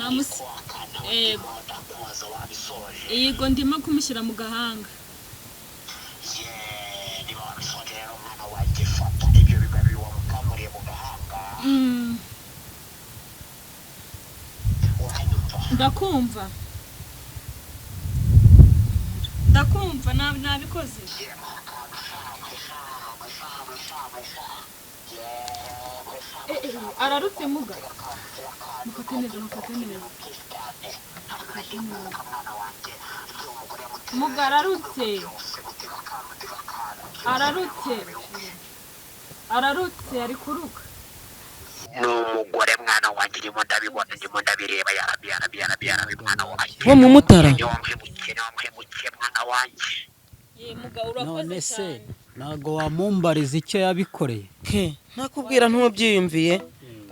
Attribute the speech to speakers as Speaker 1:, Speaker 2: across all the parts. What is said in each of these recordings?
Speaker 1: Namusi yego.
Speaker 2: Ndakubaza, wabisoje?
Speaker 1: Yego, ndimo kumushyira mu gahanga.
Speaker 2: Ye, niba wabisoje rero, mwana wanjye, fata ibyo bibabi wamukamuriye mu gahanga. Uranyumva?
Speaker 1: Ndakumva, ndakumva, nabikoze. Ararutse muga, mufate neza, mufate neza, mufate neza muga, ararutse, ararutse, ararutse, ari kuruka.
Speaker 2: Ni umugore, mwana wanjye, ndimo ndabibona, ndimo ndabireba. Yarabi, yarabi, yarabi, yarabi, mwana wanjye.
Speaker 3: Wo mu Mutara.
Speaker 2: Niwe wamuhemukiye, niwe wamuhemukiye, mwana wanjye.
Speaker 1: Ye muga, urakoze
Speaker 4: None se
Speaker 1: cyane.
Speaker 4: Ntabwo wamumbariza icyo yabikoreye?
Speaker 3: Ke ntakubwira, ntubyiyumviye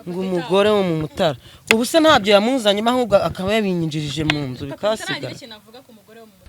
Speaker 3: ngo umugore wo mu Mutara, ubu se ntabyo yamuzanyemo, ahubwo akaba yabinyinjirije mu nzu
Speaker 1: Papa,
Speaker 3: bikasigara.
Speaker 1: ntaragira ikintu avuga ku mugore wo mu Mutara.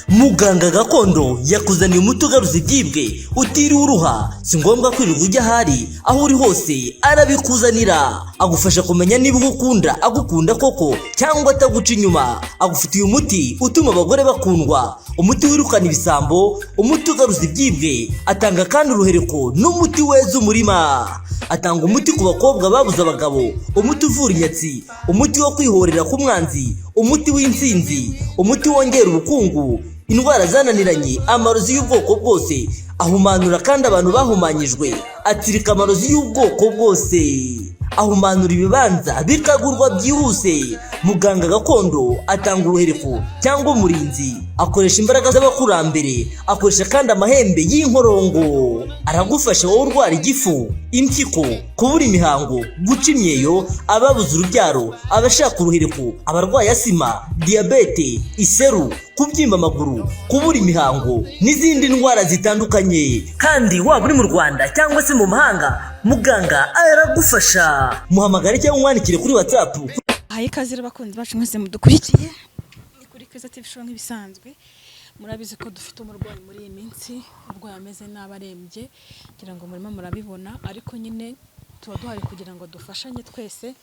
Speaker 5: Muganga gakondo yakuzaniye umuti ugaruza ibyibwe utiriwe uruha. Si ngombwa kwirirwa ujya ahari, aho uri hose arabikuzanira. Agufasha kumenya niba ugukunda agukunda koko cyangwa ataguca inyuma. Agufitiye umuti utuma abagore bakundwa, umuti wirukana ibisambo, umuti ugaruza ibyibwe. Atanga kandi uruhereko n'umuti weza umurima. Atanga umuti ku bakobwa babuze abagabo, umuti uvura inyatsi, umuti wo kwihorera k'umwanzi, umuti w'intsinzi, umuti wongera ubukungu, indwara zananiranye, amarozi y'ubwoko bwose. Ahumanura kandi abantu bahumanyijwe, atsirika amarozi y'ubwoko bwose, ahumanura ibibanza bikagurwa byihuse. Muganga gakondo atanga uruhereko cyangwa umurinzi, akoresha imbaraga z'abakurambere, akoresha kandi amahembe y'inkorongo. Aragufasha wowe urwara igifu, impyiko, kubura imihango, guca imyeyo, ababuze urubyaro, abashaka uruhereko, abarwaye asima, diyabete, iseru, kubyimba amaguru, kubura imihango n'izindi ndwara zitandukanye. Kandi waba uri mu Rwanda cyangwa se mu mahanga, muganga aragufasha. Muhamagare cyangwa umwandikire kuri WhatsApp.
Speaker 1: Haye ikaze rero, abakunzi bacu mwese mudukurikiye, ni kuri Keza TV Show nk'ibisanzwe. Murabizi ko dufite umurwayi muri iyi minsi, umurwayi ameze nabi, arembye, ngira ngo murimo murabibona. Ariko nyine tuba duhari kugira ngo dufashanye twese,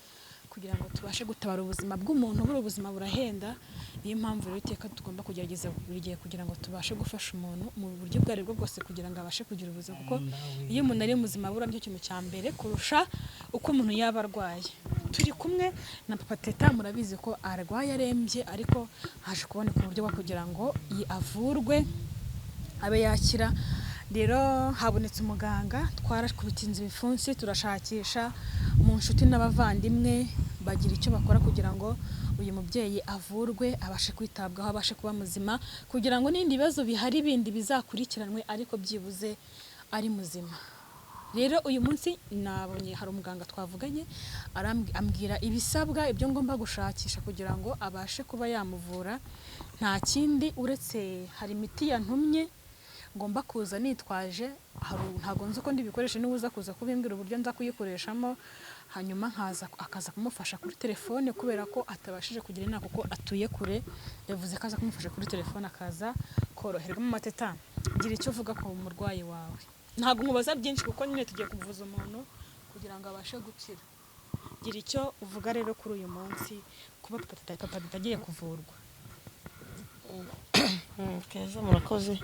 Speaker 1: kugira ngo tubashe gutabara ubuzima bw'umuntu. Buri ubuzima burahenda, niyo mpamvu rero iteka tugomba kugerageza buri gihe kugira ngo tubashe gufasha umuntu mu buryo ubwo aribwo bwose, kugira ngo abashe kugira ubuzima, kuko iyo umuntu ari muzima buriya nicyo kintu cya mbere kurusha uko umuntu yaba arwaye. Turi kumwe na Papa Teta, murabizi ko arwaye, arembye, ariko haje kuboneka uburyo bwo kugira ngo avurwe abe yakira. Rero habonetse umuganga, twarakubita inzu ibipfunsi, turashakisha mu nshuti n'abavandimwe, bagira icyo bakora kugira ngo uyu mubyeyi avurwe, abashe kwitabwaho, abashe kuba muzima, kugira ngo n'ibindi bibazo bihari bindi bizakurikiranwe, ariko byibuze ari muzima. Rero uyu munsi nabonye hari umuganga twavuganye, ambwira ibisabwa, ibyo ngomba gushakisha kugira ngo abashe kuba yamuvura. Nta kindi uretse hari imiti yantumye ngomba kuza nitwaje. Ntabwo nzi uko ndibikoreshe, niba uza kuza kubimbwira uburyo nza kuyikoreshamo, hanyuma nkaza akaza kumufasha kuri telefone, kubera ko atabashije kugira inama kuko atuye kure. Yavuze ko aza kumufasha kuri telefone akaza koroherwa. Mu mateta, gira icyo uvuga ku murwayi wawe. Ntabwo nkubaza byinshi kuko nyine tugiye kuvuza umuntu kugira ngo abashe gukira. Gira icyo uvuga rero kuri uyu munsi, kuba Papa Teta agiye kuvurwa.
Speaker 3: Keza, murakoze,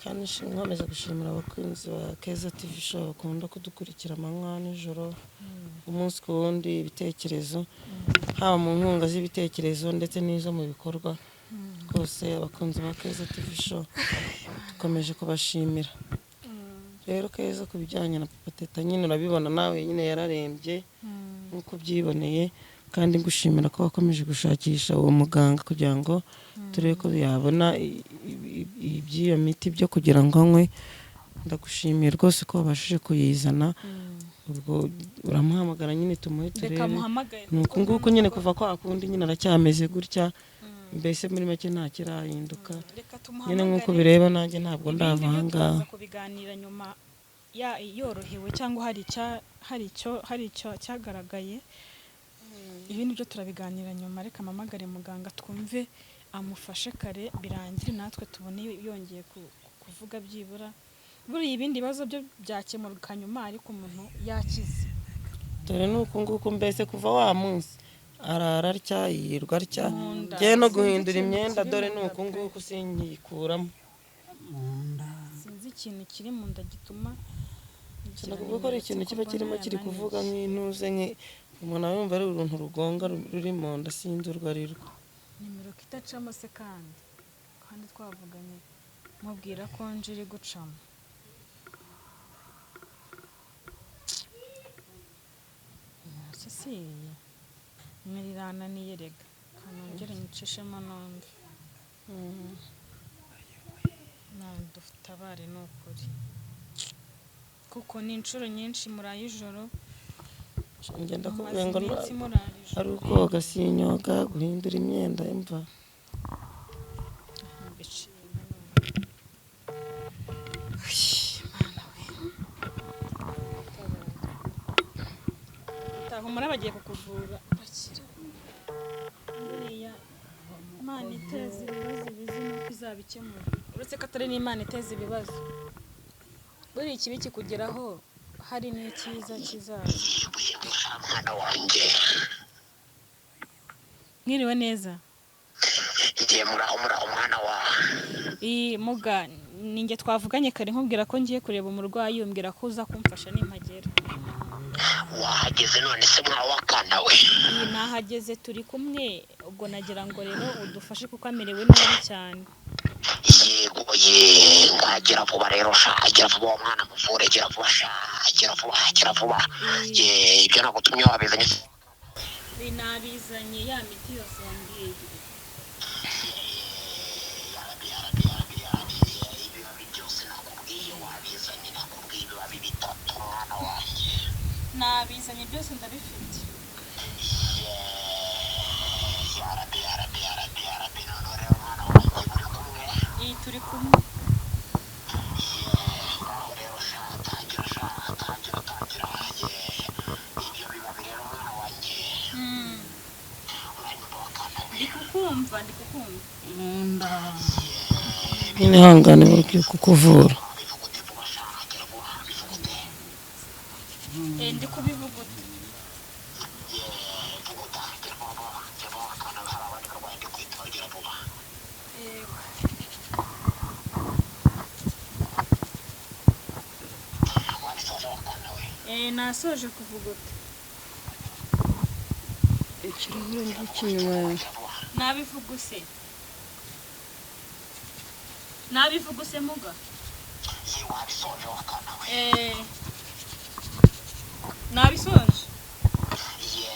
Speaker 3: kandi nkomeza gushimira abakunzi ba Keza TV Show bakunda kudukurikira amanywa nijoro, umunsi ku wundi, ibitekerezo, haba mu nkunga z'ibitekerezo ndetse n'izo mu bikorwa. Rwose abakunzi ba Keza TV Show dukomeje kubashimira. Rero Keza, ku bijyanye na Papa Teta nyine urabibona nawe nyine yararembye nk'uko ubyiboneye, kandi ngushimira ko wakomeje gushakisha uwo muganga kugira ngo turebe ko yabona iby'iyo miti byo kugira ngo anywe. Ndagushimiye rwose ko wabashije kuyizana. Ubwo uramuhamagara nyine tumuhe
Speaker 1: Reka
Speaker 3: turebe.
Speaker 1: muhamagare.
Speaker 3: Ni uku nguku nyine, kuva kwa kundi nyine aracyameze gutya, mbese muri make nta kirahinduka.
Speaker 1: Reka
Speaker 3: Nyine nk'uko
Speaker 1: tumuhamagare.
Speaker 3: bireba nanjye ntabwo ndava
Speaker 1: Ibindi
Speaker 3: aha
Speaker 1: byo
Speaker 3: ngaha.
Speaker 1: turaza kubiganira nyuma yorohewe cyangwa hari icyo cyagaragaye. Ibindi byo turabiganira nyuma. Reka mpamagare muganga twumve amufashe kare, birangire natwe tubone yongeye kuvuga byibura. Buriya ibindi bibazo byo byakemurwa nyuma, ariko umuntu yakize.
Speaker 3: Dore ni uku nguku mbese kuva wa munsi arara atya, yirirwa atya,
Speaker 1: Mu nda.
Speaker 3: ngiye no
Speaker 1: Sinzi
Speaker 3: guhindura
Speaker 1: ikintu
Speaker 3: imyenda,
Speaker 1: kiri
Speaker 3: dore
Speaker 1: mu
Speaker 3: ni
Speaker 1: nda
Speaker 3: uku
Speaker 1: pe.
Speaker 3: nguku sinyikuramo.
Speaker 1: Sinzi ikintu kiri mu nda gituma ngira
Speaker 3: Nshobora kuvuga ko ari
Speaker 1: nimero
Speaker 3: ikintu
Speaker 1: ko
Speaker 3: kiba
Speaker 1: mbona
Speaker 3: kirimo kiri kuvuga
Speaker 1: yananiye.
Speaker 3: nk'intuze, umuntu aba yumva ari uruntu rugonga ruri mu nda, sinzi urwo ari rwo.
Speaker 1: Nimero ko itacamo se kandi twavuganye mubwira ko nje iri gucamo. Nimero se si iyi nimero irananiye, rega kanongere nyicishemo numve. Dutabare ni ukuri, kuko ni inshuro nyinshi muraye ijoro.
Speaker 3: Ngenda
Speaker 1: mumaze
Speaker 3: kubwira ngo
Speaker 1: iminsi murara ijoro.
Speaker 3: Ari ukoga sinyoga, guhindura imyenda imva.
Speaker 1: Mbiciye. Mana we. Taha umara bagiye kukuvura bakira. Buriya Imana iteza ibibazo ibizi nuko izabikemura, uretse ko atari n'Imana iteza ibibazo, buriya ikibi kikugeraho hari n'icyiza kizaza.
Speaker 2: Yewe mwana wanjye.
Speaker 1: Mwiriwe neza.
Speaker 2: Ngiye muraho, muraho mwana wa.
Speaker 1: Iyi muga ninjye twavuganye kare nkubwira ko ngiye kureba umurwayi, umbwira ko uza kumfasha nimpagera.
Speaker 2: Wahageze none se mwa wakana we?
Speaker 1: Iyi nahageze, turi kumwe. Ubwo nagira ngo rero udufashe kuko amerewe nabi cyane.
Speaker 2: Yego ye, ngagira vuba rero sha, gira vuba wa mwana muvure, gira vuba sha, gira vuba, gira vuba. Ye, ibyo nagutumye wabizanye?
Speaker 1: Iyi nabizanye, ya miti yose wambwiye.
Speaker 2: Ibibabi byose nakubwiye wabizanye? Nakubwiye ibibabi bitatu mwana wanjye.
Speaker 1: Nabizanye byose, ndabifite.
Speaker 2: Yarabi, yarabi, yarabi, yarabi. None rero mwana wanjye, muri kumwe?
Speaker 1: Iyi turi kumwe.
Speaker 2: Ngaho rero sha, tangira sha, tangira, tangira. Ye, ibyo bibabi rero mwana wanjye, uranyumva wakana we?
Speaker 1: Ndi kukumva, ndi kukumva.
Speaker 3: Nyine ihangane, bari kukuvura.
Speaker 2: Bivugute vuba sha, gira vuba, bivugute.
Speaker 1: Eh, ndi kubivuguta.
Speaker 2: Ye, vuguta, gira vuba vuba, gira vuba wakana we, hari abandi barwayi ndi kwitaho, gira vuba.
Speaker 1: Yego.
Speaker 2: Wabisoje wakana we?
Speaker 1: Eh, nasoje kuvuguta.
Speaker 3: Ikirahure ngiki inyuma yawe.
Speaker 1: Nabivuguse, nabivuguse muga.
Speaker 2: Ye, wabisoje wakana we?
Speaker 1: Eh, nabisoje.
Speaker 2: Ye,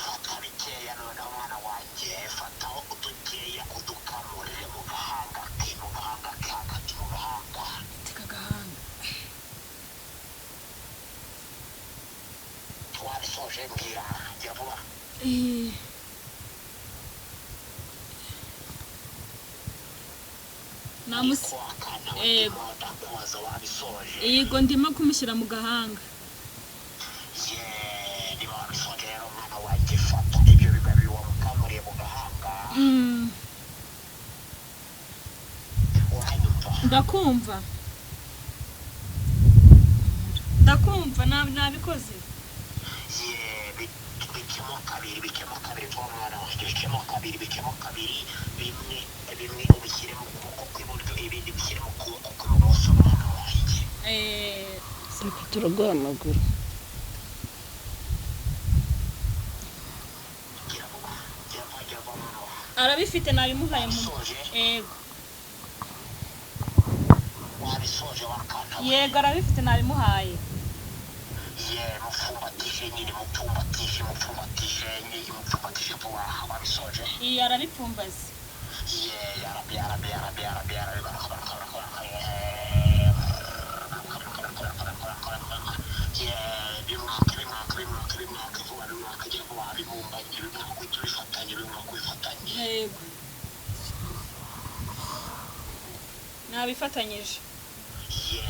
Speaker 2: fata bikeya noneho mwana wanjye, fata udukeya udukamurire mu gahanga ke, mu gahanga ke, hagati mu gahanga.
Speaker 1: Teka agahanga.
Speaker 2: Wabisoje? Mbwira, gira vuba.
Speaker 1: Eh. Namusi
Speaker 2: Wakana we?
Speaker 1: Yego.
Speaker 2: Ndimo ndakubaza, wabisoje?
Speaker 1: Yego, ndimo kumushyira mu gahanga.
Speaker 2: Ye, niba wabisoje rero mwana wanjye, fata ibyo bibabi wamukamuriye mu gahanga. Uranyumva?
Speaker 1: Ndakumva, ndakumva, nabikoze.
Speaker 2: Ye, bicemo kabiri, bicemo kabiri vuba mwana wanjye, bicemo kabiri, bicemo kabiri. Bimwe bimwe ubishyire mu kuboko kw'iburyo, ibindi ubishyire mu kuboko kw'ibumoso mwana wanjye.
Speaker 1: Eh,
Speaker 3: Reka turaguha amaguru.
Speaker 2: Gira vuba, gira vuba, gira vuba mwana wanjye.
Speaker 1: Arabifite, nabimuhaye mu
Speaker 2: Wabisoje?
Speaker 1: Yego.
Speaker 2: Wabisoje wakana we?
Speaker 1: Yego, arabifite, nabimuhaye.
Speaker 2: Ye, mupfumbatishe nyine, mupfumbatishe, mupfumbatishe nyine, mupfumbatishe vuba. Wabisoje?
Speaker 1: Iyi arabipfumbaze.
Speaker 2: Ye, yarabi, yarabi, yarabi, yarabi, yarabi, baraka, baraka, baraka, baraka. Ye, bimwaka, bimwaka, bimwaka, bimwaka vuba, bimwaka, gira vuba, bibumbanye, bimwaka, uhite ubifatanye, bimwaka ubifatanye.
Speaker 1: Yego, nabifatanyije.
Speaker 2: Ye,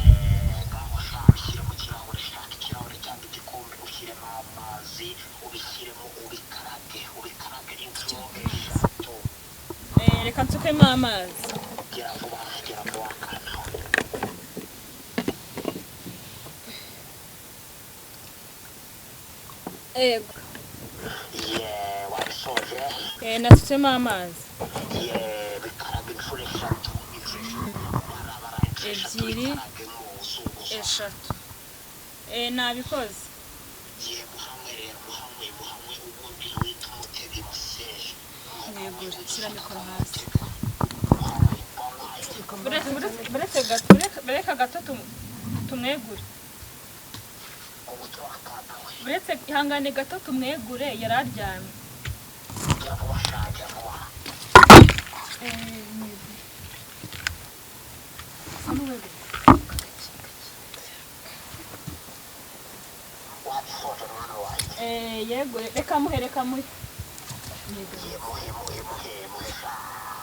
Speaker 2: ngaho sha, ushyire mu kirahure, shaka ikirahure cyangwa igikombe, ushyiremo amazi, ubishyiremo, ubikarage, ubikarage inshuro 3.
Speaker 1: Eh, reka nsukemo amazi.
Speaker 2: Gira vuba, gira vuba kana we.
Speaker 1: Yego.
Speaker 2: Ye, wabisoje?
Speaker 1: Nasutsemo amazi.
Speaker 2: Ye, bikaraga inshuro eshatu, inshuro eshatu, barabara inshuro eshatu.
Speaker 1: Ebyiri.
Speaker 2: Bikaragemo uzunguza.
Speaker 1: Eshatu. Nabikoze.
Speaker 2: Ye, muhamwe rero, muhamwe, muhamwe, ubundi wita umutega ibase.
Speaker 1: Mwegure, shyira mikoro hasi.
Speaker 2: Muhamwe, wamuhaye.
Speaker 1: Buretse gato, bureka gato tumwegure.
Speaker 2: Umuti wakana we.
Speaker 1: Buretse ihangane gato tumwegure, yari aryamye.
Speaker 2: Jya vuba sha, jya vuba.
Speaker 1: Mwegure.
Speaker 2: Wabisoje mwana wanjye?
Speaker 1: Yego, reka muhe, reka muhe.
Speaker 2: Ye, muhe, muhe, muhe, muhe sha,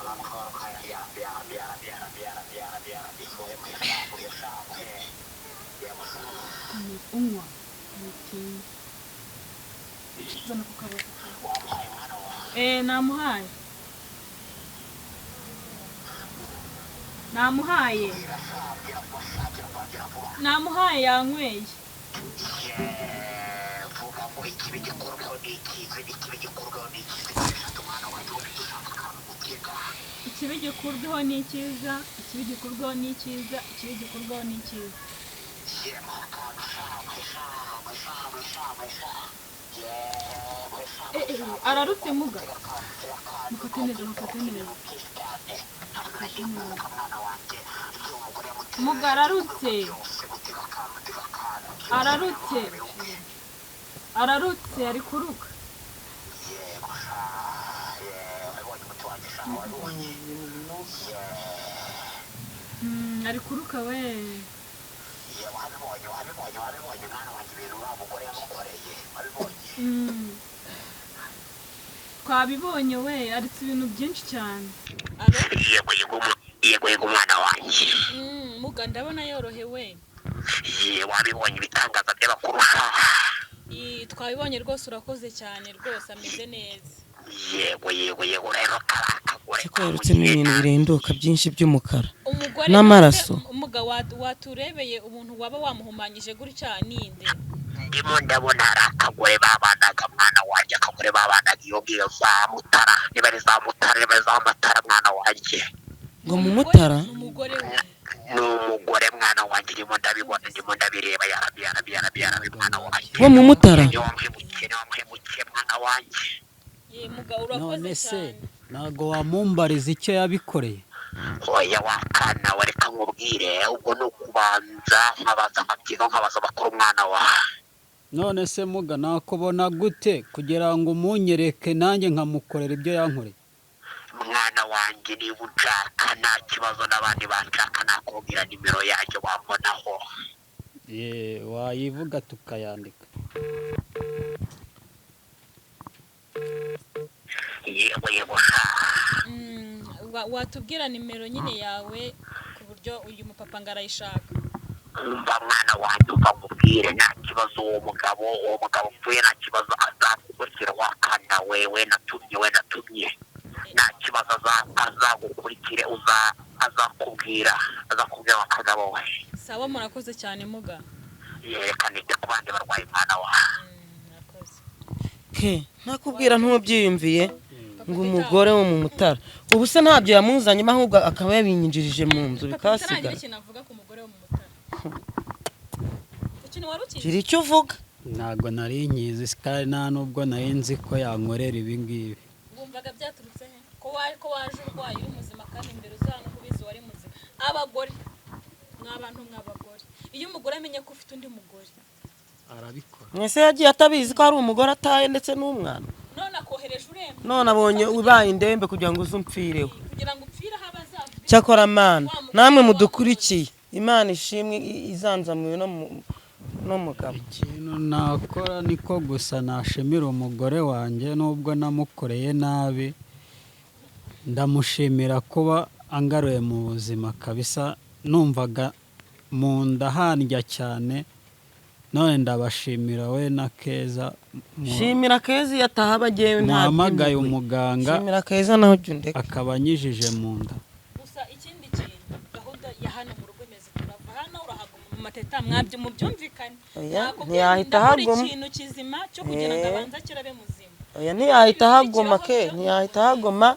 Speaker 2: bamuhaye ya ya ya ya ya ya ya, muhe, muhe sha, muhe sha, muhe. Ya, muhe.
Speaker 1: Unywa. Witinye. Zana ku kaboko.
Speaker 2: Wamuhaye mwana wanjye?
Speaker 1: Namuhaye. Namuhaye. Namuhaye yanyweye.
Speaker 2: Vuga ngo ikibi gikurweho n'ikiza, ikibi gikurweho n'ikiza, eshatu mwana wanjye, ubundi dushaka akantu guteka.
Speaker 1: Ikibi gikurweho n'icyiza, ikibi gikurweho n'icyiza, ikibi gikurweho n'icyiza.
Speaker 2: Shyiramo akantu sha, muhe sha, muhe sha, muhe sha, muhe sha. Ye, muhe sha.
Speaker 1: Ararutse muga. Mufate neza, mufate neza.
Speaker 2: Byinshi cyane ntabwo nagiye kuvuga mwana wanjye, igihe umugore yamuteye
Speaker 1: Muga ararutse.
Speaker 2: byose, gutega akantu, gutega akantu.
Speaker 1: Ararutse. Ararutse ari kuruka.
Speaker 2: Yego sha, ye, wabonye umuti wanjye sha, wabonye?
Speaker 1: Ari kuruka we.
Speaker 2: Ye, wabibonye, wabibonye, wabibonye mwana wanjye, ibintu uriya mugore yamukoreye, wabibonye?
Speaker 1: Twabibonye we, aretse ibintu byinshi cyane.
Speaker 2: Yego, yego, yego, yego mwana wanjye.
Speaker 1: Muga ndabona yorohewe.
Speaker 2: Ye, wabibonye ibitangaza by'abakuru sha?
Speaker 1: Twabibonye rwose, urakoze cyane rwose, ameze neza.
Speaker 2: Yego, yego, yego, rero kariya kagore
Speaker 3: Ariko yarutsemo ibintu birenduka byinshi by'umukara
Speaker 1: Umugore
Speaker 3: n'amaraso.
Speaker 1: Muga waturebeye umuntu waba wamuhumanyije gutya ninde?
Speaker 2: Ndimo ndabona hari akagore babanaga mwana wanjye, akagore babanaga iyo ngiyo za Mutara, niba ari za Mutara, niba ari za Matara mwana wanjye.
Speaker 3: Ngo mu Mutara?
Speaker 1: Ni umugore we.
Speaker 2: Ni umugore mwana wanjye, ndimo ndabibona, ndimo ndabireba, yarabi, yarabi, yarabi, yarabi mwana wanjye.
Speaker 3: Wo mu Mutara?
Speaker 2: Niwe wamuhemukiye, niwe wamuhemukiye mwana wanjye.
Speaker 1: Ye muga urakoze
Speaker 4: None se
Speaker 1: cyane.
Speaker 4: ntabwo wamumbariza icyo yabikoreye?
Speaker 2: Oya wakana we, reka nkubwire, ubwo ni ukubanza nkabaza, nkabyiga, nkabaza abakuru mwana wawe.
Speaker 4: None se muga nakubona gute kugira ngo umunyereke nanjye nkamukorera ibyo yankoreye?
Speaker 2: Mwana wanjye, niba unshaka nta kibazo, n'abandi banshaka nakubwira nimero yanjye wambonaho.
Speaker 4: Ye, wayivuga tukayandika.
Speaker 2: Yego, yego sha.
Speaker 1: Watubwira nimero nyine yawe ku buryo uyu mupapa ngo arayishaka.
Speaker 2: Umva mwana wanjye, umva nkubwire, nta kibazo, uwo mugabo, uwo mugabo upfuye nta kibazo azagukurikira wakana we, we natumye, we natumye, nta kibazo azagukurikire, azakubwira, azakubwira wa kagabo we.
Speaker 1: Sawa, murakoze cyane muga.
Speaker 2: Yerekana ibyo ku bandi barwayi mwana wa.
Speaker 1: Murakoze.
Speaker 3: Ke ntakubwira ntubyiyumviye ngo umugore wo mu Mutara, ubu se ntabyo yamuzanyemo, ahubwo akaba yabinyinjirije mu nzu
Speaker 1: Papa
Speaker 3: bikasigara.
Speaker 1: utaragira ikintu avuga ku mugore wo mu Mutara. Ikintu wari ukizi?
Speaker 3: Gira icyo uvuga.
Speaker 4: Ntabwo nari nkizi kandi nta nubwo nari nzi ko yankorera ibi ngibi.
Speaker 1: Wumvaga byaturutse he? Ko waje urwaye uri muzima kandi imbere uza hano kubizi wari muzima. Abagore mwabantu mw'abagore, iyo umugore amenye ko ufite undi mugore
Speaker 4: Arabikora.
Speaker 3: Mwese yagiye atabizi ko hari umugore ataye ndetse n'umwana.
Speaker 1: None akohereje urembe.
Speaker 3: None abonye ubaye indembe kugira ngo uze umpfireho.
Speaker 1: Kugira ngo upfire aho abazavuga.
Speaker 3: Cyakora mana namwe mudukurikiye, Imana ishimwe izanzamuye no n'umugabo.
Speaker 4: Ikintu nakora niko gusa nashimira umugore wanjye, nubwo namukoreye nabi, ndamushimira kuba angaruye mu buzima kabisa. Numvaga mu nda handya cyane, none ndabashimira we na Keza
Speaker 3: Shimira Keza iyo ataha abagewe nta
Speaker 4: muhamagaye
Speaker 3: by'impuhwe.
Speaker 4: umuganga
Speaker 3: Shimira Keza naho jya undeka.
Speaker 4: akaba anyijije mu nda.
Speaker 1: Gusa ikindi kintu, gahunda ya hano mu rugo imeze, turava hano urahaguma. ahaguma. Teta, mwabyo mubyumvikane.
Speaker 3: Oya,
Speaker 1: Nakubwiye
Speaker 3: ntiyahita
Speaker 1: ndakora
Speaker 3: ahaguma.
Speaker 1: ikintu kizima cyo kugira ngo
Speaker 3: Eh.
Speaker 1: abanze akire abe muzima.
Speaker 3: Oya, ntiyahita ahaguma ke, ntiyahita ahaguma.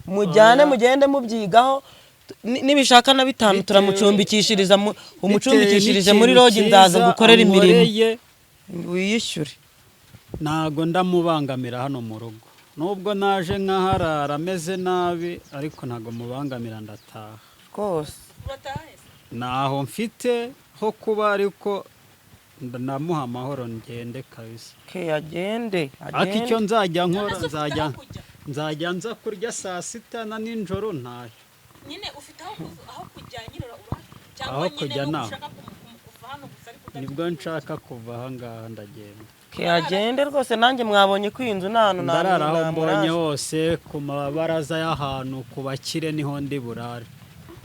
Speaker 3: Mujyane, mugende mubyigaho. Nibishaka na bitanu turamucumbikishiriza, umucumbikishirije muri lodge, ndaza gukorera imirimo
Speaker 4: ankoreye,
Speaker 3: wiyishyure.
Speaker 4: Ntago ndamubangamira hano mu rugo, nubwo naje nkaharara ameze nabi, ariko ntago mubangamira, ndataha.
Speaker 3: Rwose.
Speaker 1: Urataha se?
Speaker 4: Ntaho mfite ho kuba, ariko ndamuha amahoro ngende kabisa.
Speaker 3: Ke, agende.
Speaker 4: Ariko icyo
Speaker 3: Agende.
Speaker 4: nzajya nkora,
Speaker 1: None se ufite
Speaker 4: nzajya
Speaker 1: aho kujya?
Speaker 4: nzajya nza kurya saa sita na nijoro ntahe.
Speaker 1: Nyine ufite aho kujya nyine, urahafite cyangwa
Speaker 4: Aho
Speaker 1: nyine
Speaker 4: kujya
Speaker 1: nuko
Speaker 4: naho.
Speaker 1: ushaka kuva hano gusa ariko udafite?
Speaker 4: Nibwo nshaka kuva ahangaha, ndagenda.
Speaker 3: Ke, agende rwose. Nanjye mwabonye ko iyi nzu nta hantu
Speaker 4: Ndarara aho mbonye
Speaker 3: namuraza.
Speaker 4: hose, ku mabaraza y'ahantu ku bakire niho ndi burare.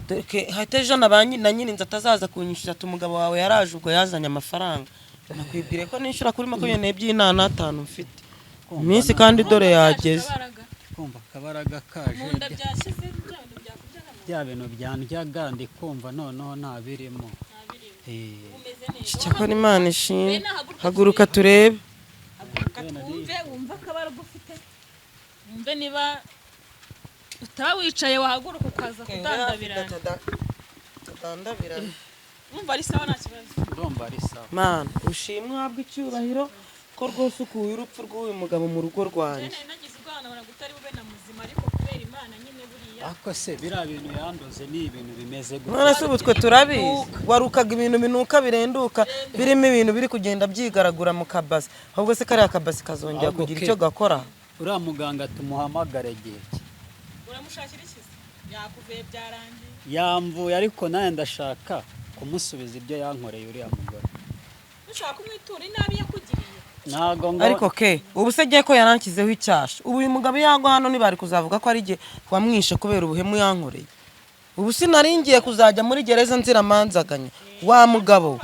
Speaker 3: Dore ke, hahita ejo na ba na nyiri inzu atazaza kunyishyura ati umugabo wawe yaraje ubwo yazanye amafaranga. Nakwibwire ko nishyura kuri 22 nta n'atanu mfite iminsi, kandi dore yageze.
Speaker 1: Akabaraga.
Speaker 4: Kumva akabaraga kaje.
Speaker 1: Mu nda byashyize, bya bintu byakuryaga mu
Speaker 4: Bya bintu byandyaga, ndi kumva noneho nta birimo.
Speaker 1: nta birimo.
Speaker 4: Eh,
Speaker 1: Umeze neza.
Speaker 3: Cyakora Imana ishimwe. Haguruka turebe.
Speaker 1: Haguruka twumve, wumve akabaraga ufite, wumve niba utaba wicaye wahaguruka ukaza kudandabirana.
Speaker 3: Tutandabirana.
Speaker 1: Wumva ari sawa, nta kibazo?
Speaker 4: Ndumva ari sawa.
Speaker 3: Mana ushimwe, uhabwe icyubahiro ko rwose ukuye urupfu rw'uyu mugabo mu rugo rwanjye.
Speaker 1: Nari nagize ubwoba, nabona utari bube na muzima, ariko kubera Imana nyine buriya.
Speaker 4: Ariko se biriya bintu yandoze ni ibintu bimeze gute?
Speaker 3: None se ubu twe turabizi? Warukaga ibintu binuka birenduka, birimo ibintu biri kugenda byigaragura mu kabasi. Ahubwo se kariya kabasi kazongera
Speaker 4: Ahubwo
Speaker 3: kugira
Speaker 4: ke.
Speaker 3: icyo gakora?
Speaker 4: Uriya muganga tumuhamagare igihe ki?
Speaker 1: Uramushakira ikizi, yakuvuye byarangiye.
Speaker 4: Yamvuye, ariko nawe ndashaka kumusubiza ibyo yankoreye uriya mugore.
Speaker 1: Ushaka kumwitura inabi yakugiriye?
Speaker 4: Ntago ngo
Speaker 3: Ariko ke, ubu se giye ko yaranshyizeho icyasha, ubu uyu mugabo yagwa hano ntibari kuzavuga ko ari jye wamwishe kubera ubuhemu yankoreye? Ubu sinari ngiye kuzajya muri gereza nziramanzaganya wa mugabo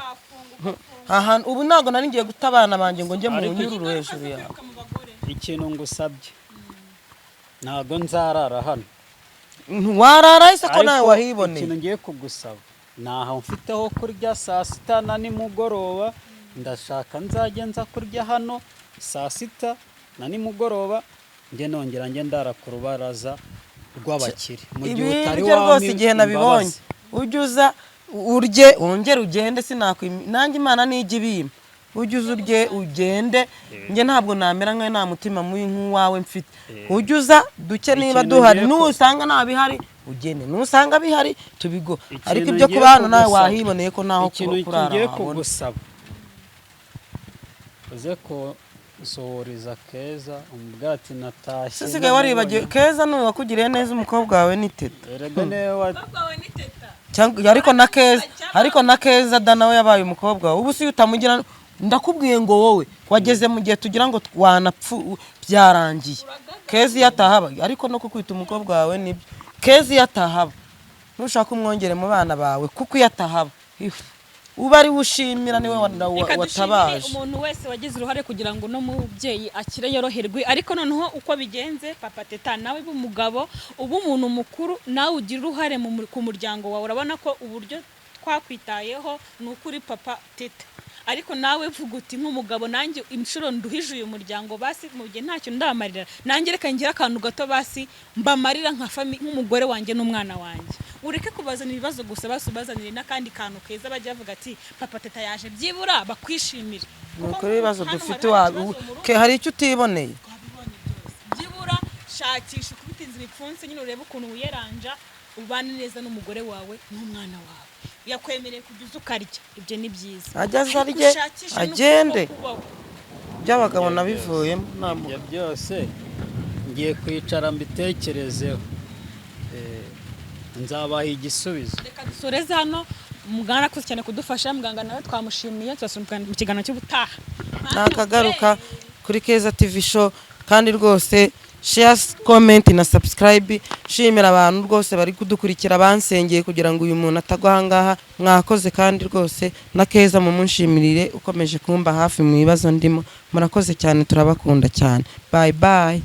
Speaker 3: we. Ahantu ubu ntabwo nari ngiye guta abana banjye ngo njye mu nyururu hejuru yawe.
Speaker 1: Kwiruka mu bagore.
Speaker 4: Ikintu ngusabye, ntago nzarara hano.
Speaker 3: Warara ese ko nawe
Speaker 4: Ariko
Speaker 3: wahiboneye?
Speaker 4: ikintu ngiye kugusaba, ntaho mfite ho kurya saa sita na nimugoroba. Ndashaka nzajya nza kurya hano saa sita na nimugoroba, njye nongera njye ndara ku rubaraza rw'abakire mu gihe utari
Speaker 3: Ibiryo
Speaker 4: wampa
Speaker 3: rwose igihe nabibonye
Speaker 4: imbabazi.
Speaker 3: Ujye uza urye wongere ugende. Sinakwima nanjye, Imana nijya ibimpa. Ujye uza urye ugende. Njye ntabwo namera nkawe, nta mutima mubi nk'uwawe mfite. Ujye uza duke niba
Speaker 4: Ikintu
Speaker 3: duhari.
Speaker 4: ngiye
Speaker 3: Nusanga nta bihari ugende, nusanga bihari tubigo, ariko
Speaker 4: Ikintu
Speaker 3: ibyo
Speaker 4: ngiye
Speaker 3: kuba hano nawe
Speaker 4: kugusaba-
Speaker 3: wahiboneye ko ntaho
Speaker 4: ikintu
Speaker 3: kurara
Speaker 4: ngiye
Speaker 3: wabona.
Speaker 4: kugusaba, uze kusuhuriza Keza umubwira ati natashye.
Speaker 3: Usigaye waribagiwe Keza ni uwakugiriye neza, umukobwa wawe ni Teta.
Speaker 4: Erega niwe wa
Speaker 1: Umukobwa wawe ni Teta.
Speaker 3: Cyangwa ariko na Keza da nawe yabaye umukobwa wawe. Ubu si utamugira, ndakubwiye ngo wowe wageze mu gihe tugira ngo wanapfu byarangiye. Keza iyo atahaba, ariko no kukwita umukobwa wawe nibyo. Keza iyo atahaba, nushaka umwongere mu bana bawe, kuko iyo atahaba, ifu, uba ari we ushimira, niwe
Speaker 1: Reka dushimire
Speaker 3: watabaje.
Speaker 1: umuntu wese wagize uruhare kugira ngo uno mubyeyi akire yoroherwe. Ariko noneho uko bigenze, papa Teta, nawe uba umugabo, uba umuntu mukuru, nawe ugira uruhare ku muryango wawe. Urabona ko uburyo twakwitayeho ni ukuri, papa Teta, ariko nawe vuga uti nk'umugabo nanjye inshuro nduhije uyu muryango, basi mu gihe ntacyo ndamarira nanjye reka ngire akantu gato basi mbamarira nka nk'umugore wanjye n'umwana wanjye. Ureke kubazanira ibibazo gusa, basi ubazanire n'akandi kantu keza, bajya bavuga ati papa Teta yaje, byibura bakwishimire.
Speaker 3: Ni ukuri ibibazo
Speaker 1: Hano
Speaker 3: dufite
Speaker 1: hari
Speaker 3: wa
Speaker 1: ikibazo mu rugo.
Speaker 3: ke, hari icyo utiboneye?
Speaker 1: Twabibonye byose. Byibura shakisha ukubita inzu ibipfunsi nyine, urebe ukuntu wiyeranja ubane neza n'umugore wawe n'umwana wawe. Yakwemereye kujya uza ukarya, ibyo ni byiza.
Speaker 3: Ajya aza
Speaker 1: Ariko
Speaker 3: arye,
Speaker 1: ushakishe n'ukuntu
Speaker 3: agende.
Speaker 1: kubaho.
Speaker 3: By'abagabo nabivuyemo nta
Speaker 4: Ibyo byose ngiye kwicara mbitekerezeho. Nzabaha igisubizo.
Speaker 1: Reka dusoreze hano. Muganga arakoze cyane kudufasha, muganga nawe twamushimiye. Tuzasubira mu kiganiro cy'ubutaha.
Speaker 3: Nakagaruka kuri Keza TV Show. Kandi rwose share, comment na subscribe. Shimira abantu rwose bari kudukurikira, bansengeye kugira ngo uyu muntu atagwa ahangaha. Mwakoze. Kandi rwose na Keza mumushimirire, ukomeje kumba hafi mu bibazo ndimo. Murakoze cyane, turabakunda cyane. Bye bye.